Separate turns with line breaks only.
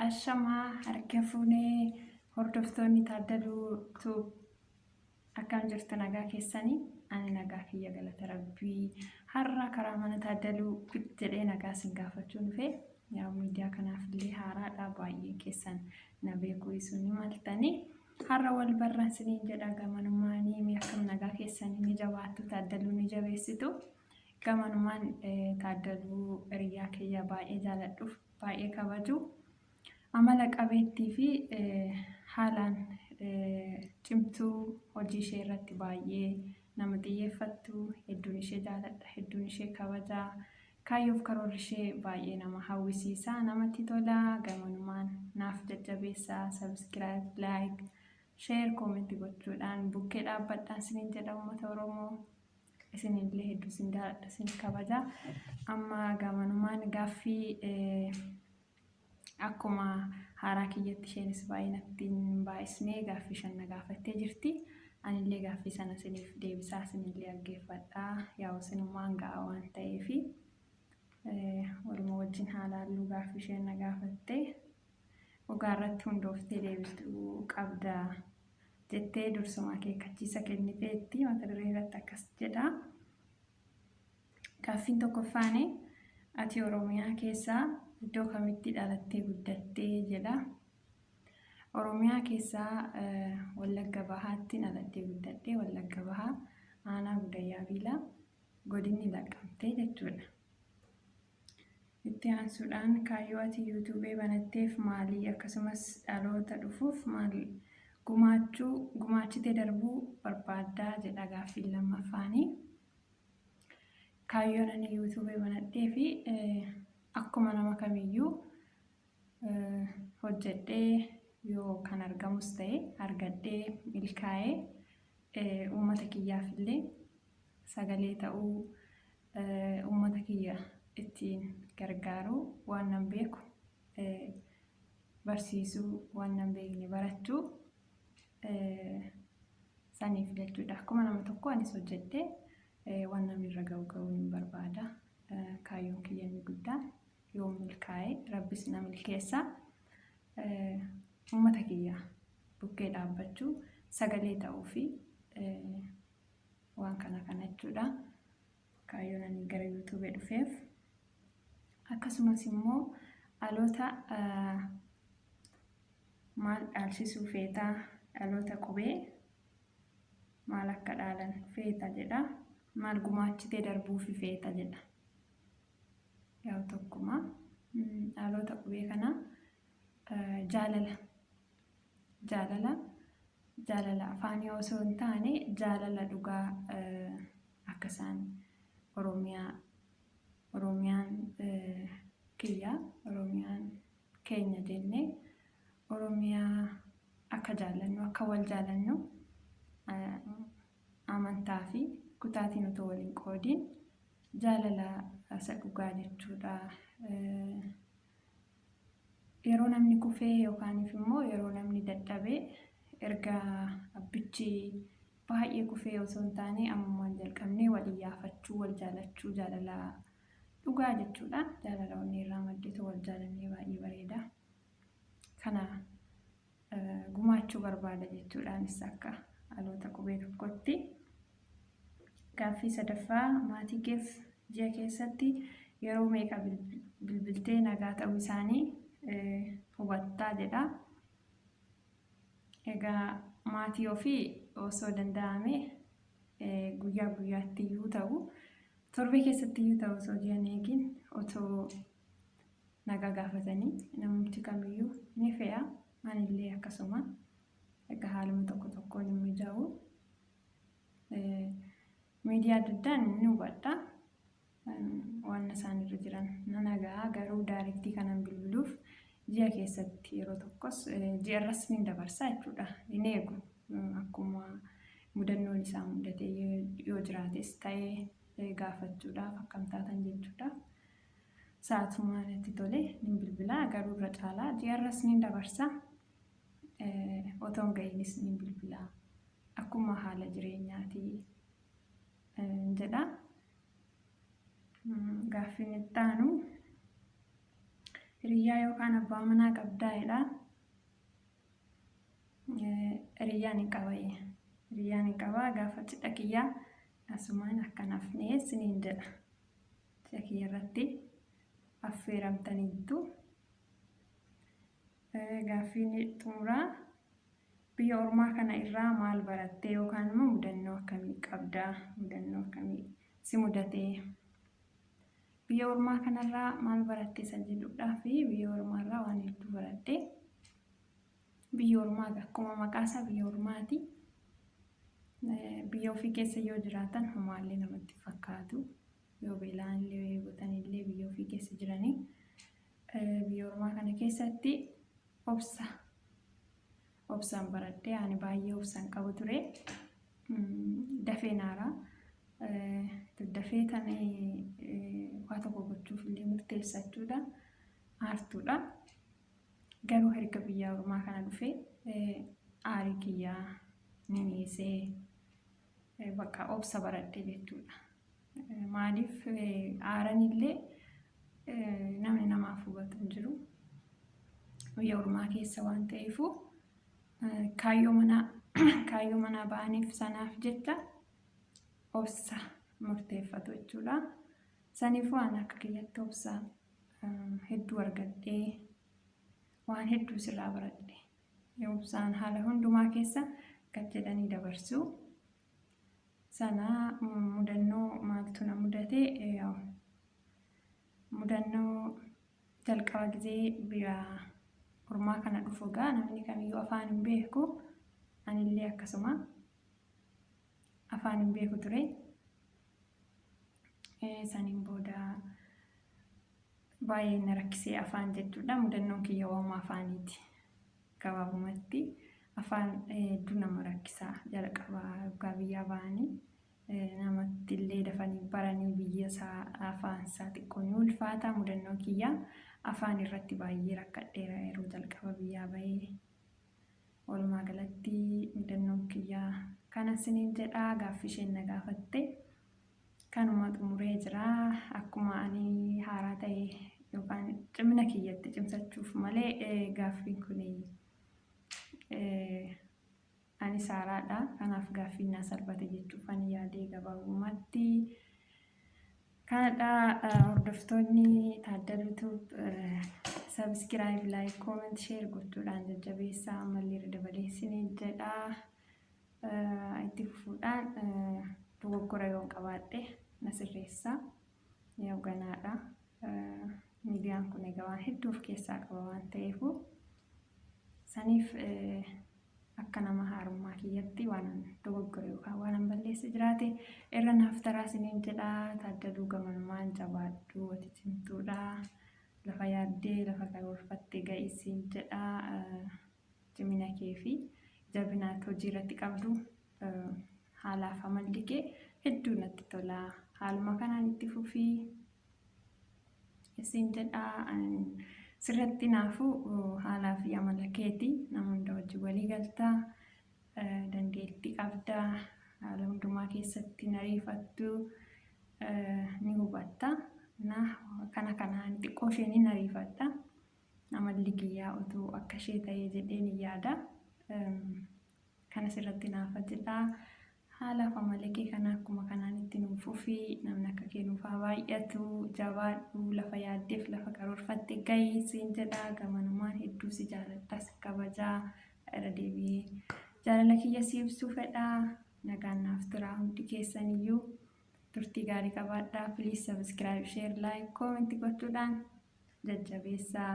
Ashamaa harka fuunee hordoftoonni Taaddaluu Tube akkam jirtu nagaa keessanii? Ani nagaa kiyya galata rabbii. Har'a karaa mana Taaddaluu jedhee nagaa isin gaafachuu dhufe. Yaa miidiyaa kanaaf illee haaraadha, baay'een keessan na beekuu isin ni maltanii. Har'a wal barran isiniin jedha gamanumaanii. Mee akkam nagaa keessanii? Ni jabaattu? Taaddaluu ni jabeessitu? Gamanumaan Taaddaluu hiriyaa kiyya baay'ee jaaladhuuf baay'ee kabaju, amala qabeettii fi haalaan cimtuu, hojii ishee irratti baay'ee nama xiyyeeffattu, hedduun ishee jaaladha, hedduun ishee kabaja. Kaayyoof karoorri ishee baay'ee nama hawwisiisa, namatti tola. Gamanumaan naaf jajjabeessaa, subscribe, like, share, comment gochuudhaan bukkee dhaabbadhaan isiniin jedha. Uummata Oromoo, isinillee hedduu isin jaaladha, isin kabaja. Amma gamanumaan gaaffii akkuma haaraa kiyyatti isheenis baay'ee natti hin baay'isnee gaaffii shan na gaafattee jirti. Anillee gaaffii sana isiniif deebisaa, isinillee dhaggeeffadhaa. Yaa'u isinummaan ga'a waan ta'eefi waluma wajjin haa laalluu. Gaaffii isheen na gaafatte dhugaa irratti hundooftee deebisuu qabda jettee dursuma akeekkachiisa kenniteetti. Mata duree irratti akkas jedha. Gaaffiin tokkoffaan, ati Oromiyaa keessaa iddoo kamitti dhalattee guddattee jedha. Oromiyaa keessaa Wallagga Bahaatti dhaladhee guddadhee, Wallagga Bahaa, aanaa Gudayyaa Biilaa, godinni Laqqamtee jechuudha. Itti aansuudhaan, kaayyoo ati YouTube banatteef maali? Akkasumas dhaloota dhufuuf maal gumaachuu gumaachitee darbuu barbaaddaa jedha gaaffiin lammaffaanii. Kaayyoon ani YouTube banadhee fi akkuma nama kamiyyuu hojjedhee yoo kan argamus ta'e argadhee milkaa'ee uummata kiyyaaf illee sagalee ta'uu, uummata kiyya ittiin gargaaruu, waan nan beeku barsiisuu, waan nan beekne barachuu saniif jechuudha. Akkuma nama tokko anis hojjedhee waan namni irra ga'u ga'uu hin barbaada. Kaayyoon kiyya inni guddaan yoo milkaa'e, rabbis na milkeessa, uummata kiyya bukkee dhaabbachuu, sagalee ta'uu fi waan kana kana jechuudha. Kaayyoon ani gara YouTube dhufeef. Akkasumas immoo dhaloota maal dhaalchisuu feetaa? Dhaloota qubee maal akka dhaalan feeta jedha. Maal gumaachitee darbuufi feeta jedha. Yaa'u tokkuma. Dhaloota qubee kana jaalala jaalala jaalala afaanii osoo hin taane jaalala dhugaa, akka isaan Oromiyaa, Oromiyaan kiyya, Oromiyaan keenya jennee Oromiyaa akka jaallannu, akka wal jaalannu, amantaa fi kutaatiin otoo waliin qoodiin jaalala isa dhugaa jechuudha. Yeroo namni kufee yookaaniif immoo yeroo namni dadhabee, erga abbichi baay'ee kufee osoo hin taane, ammumaan jalqabnee wal iyyaafachuu, wal jaalachuu, jaalala dhugaa jechuudha. Jaalala onnee irraa madditu wal jaalannee baay'ee bareeda. Kana gumaachuu barbaada jechuudhaanis akka dhaloota qubee tokkotti. Gaaffii sadaffaa, maatii keef ji'a keessatti yeroo meeqa bilbiltee nagaa ta'uu isaanii hubattaa jedha. Egaa maatii ofii osoo danda'ame guyyaa guyyaatti iyyuu ta'u, torbee keessatti iyyuu ta'u, osoo ji'a hin eegin otoo nagaa gaafatanii namumti kamiyyuu ni fe'a. Anillee akkasuma. Egaa haaluma tokko tokkoon hin mijaa'u. Miidiyaa adda addaan ni hubadha. Waan isaan irra jiran nan dhaga'a, garuu direct kanan bilbiluuf ji'a keessatti yeroo tokkos, ji'arras ni dabarsa jechuudha. Hin eegu. Akkuma mudannoon isaa mudatee yoo jiraates ta'ee gaafachuudhaaf, akkam taatan jechuudhaaf sa'aatuma natti tole ni bilbila, garuu irra caalaa ji'arras ni dabarsa. Otoo hin ga'iinis ni bilbila. Akkuma haala jireenyaati jedha. Gaaffiin itti aanu, Hiriyyaa yookaan abbaa manaa qabdaa jedha. Hiriyyaan hin qaba. Hiriyyaan hin qaba, gaafa cidha kiyyaa asumaan akkanaaf dhiyeessiniin jedha. Cidha kiyya irratti affeeramtaniittu. Gaaffiin xumuraa, biyya ormaa kana irraa maal barattee yookaan immoo mudannoo akkamii qabdaa? Mudannoo akkamii si mudatee? Biyya ormaa kanarraa maal barattee isa jedhudhaa fi biyya ormaarraa waan hedduu baradhe. Biyya ormaa akkuma maqaa isaa biyya ormaati. Biyya ofii keessa yoo jiraatan homaallee namatti fakkaatu. Yoo beelaan illee eegotan illee biyya ofii keessa jiranii. Biyya ormaa kana keessatti obsa obsaan baradhee, ani baay'ee obsaan qabu ture. Dafee naaraa. Dafee tan waa tokko gochuuf illee murteessachuudha. Aartuudha. Garuu erga biyya ormaa kana dhufee aarii kiyyaa ni dhiisee, bakka obsa baradhe jechuudha. Maaliif aaranillee namni namaaf hubatu hin jiru. Biyya ormaa keessa waan ta'eefu kaayyoo manaa ba'aniif sanaaf jecha obsa murteeffatu jechuudha. Saniifuu waan akka kiyyatti obsa hedduu argadhee, waan hedduu sirraa baradhe. Obsaan haala hundumaa keessa gad jedhanii dabarsuu. Sana mudannoo maaltu na mudate? Mudannoo jalqaba gizee biyya ormaa kana dhufu egaa namni kamiyyuu afaan hin beeku. Anillee akkasuma afaan hin beeku ture. Saniin booda baay'ee na rakkisee afaan jechuudha. Mudannoon kiyya waanuma afaaniiti. Gabaabumatti afaan hedduu nama rakkisaa, jalqaba waggaa biyyaa ba'anii namatti illee dafanii baranii biyya isaa afaan isaa xiqqoo ni ulfaata. Mudannoo kiyya afaan irratti baay'ee rakkadheera yeroo jalqaba biyyaa bahee. Walumaa galatti mudannoon kiyya kana isiniin jedhaa, gaaffii isheen na gaafatte kanuma xumuree jira. Akkuma ani haaraa ta'e yookaan cimina kiyyatti cimsachuuf malee gaaffiin kun ani haaraadha. Kanaaf gaaffiin naa salphate jechuuf ani yaadee gabaabumatti. Kanadha. Hordoftoonni Taaddaluu subscribe, like, comment, share gochuudhaan jajjabeessaa, ammallee irra dabaleessinii jedha. Itti fufuudhaan dogoggora yoon qabaadhe na sirreessaa. Yoo ganaadha. Miidiyaan kun egaa waan hedduu of keessaa qaba waan ta'eef, saniif akka nama haarummaa kiyyatti waan dogoggore yookaan waan balleesse jiraate irra naaf taraa isiniin jedha. Taaddaluu gamanumaan jabaadhu, ati cimtuudha. Lafa yaaddee lafa karoorfattee ga'isiin jedha. Cimina kee fi jabina hojii irratti qabdu, haalaaf amalli kee hedduu natti tola. Haaluma kanaan itti fufii isin jedha. Sirratti naafuu haalaa fi amala keeti nama hunda wajjin walii galtaa, dandeettii qabdaa, haala hundumaa keessatti na ariifattu, ni hubatta. Kana kanaan xiqqoo isheen ni ariifadha. Amalli kiyyaa utuu akka ishee ta'ee jedhee ni yaada. Kana sirratti naafa jedha. Haalaaf amala kee kana akkuma kanaan itti nuuf fufii, namni akka kee nuuf haa baay'atu, jabaadhu, lafa yaaddeef lafa karoorfatte gahii siin jedha. Gamanumaan hedduu si jaaladha, si kabajaa, irra deebi'ee jaalala kiyya si ibsuu fedha. Nagaan naaf turaa hundi keessaniyyuu, turtii gaarii qabaadhaa. Please subscribe, share, like, comment gochuudhaan jajjabeessaa.